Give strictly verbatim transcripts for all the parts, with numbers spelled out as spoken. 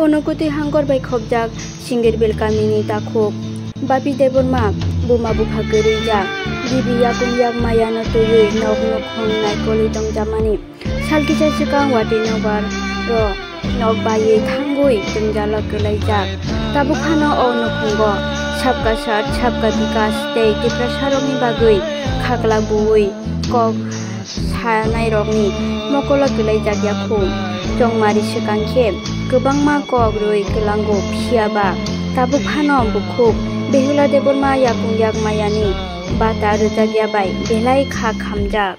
Unokoti hangkor bai khopjak Singirbil kamini takhuk Bapi Debbarma buma bupha kwrwijak. Bibi yakung yak mayano twiwi nok nukhung naikolwi tongjakmani. Sal kisa swkang watwi nokbar ro nok baiwi thangwi jwngjalo kwlaijak. Tabuk phano o nukhungo Sabka Saath Sabka Vikas tei Tiprasarokni bagwi khaklak buwi kok sanairokni mokolo kwlaijakya khu. Chongmari swkang khe kwbangma kok rwi kwlango, phiya ba tabuk phano bukhuk Behula Debbarma yakung yak mayani bata rwjakya bai belai kha khamjak.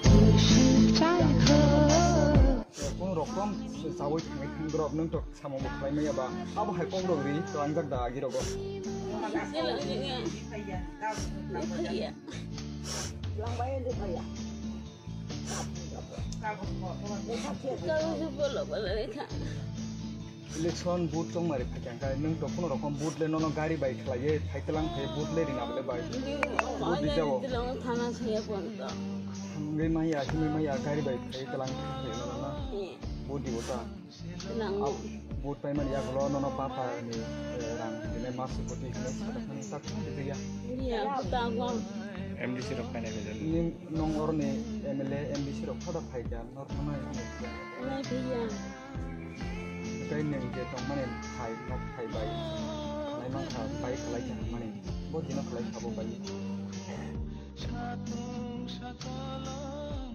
Kono rokom chawi thangwi thangwi rok nwng tok samung bo khlai maya ba abo hai kok rok ri tlangjak da agi rogo. Election vote chongmari phaikha khe nwng to kono rokom vote le nono gari bai khlaiye phai tlang phai vote le rina bole bai. Vote di jao. Thana saya pon to. Hingwi maya hingwi maya gari bai phai tlang phai nono na. Vote di bota. Nang. Vote paimani yagulo nono papa ni rang dine mas koti hino sakha tak ya. Ya, ta gom. M D C rok paina bejal. Ning nong orni M L A M D C rok khoda phaikha nor thana. Nai phiya. Tei nwng je tongmani phai nok phai bai khlai mankha bai khlai kha hwnmani bo dino khlai kha bo bai.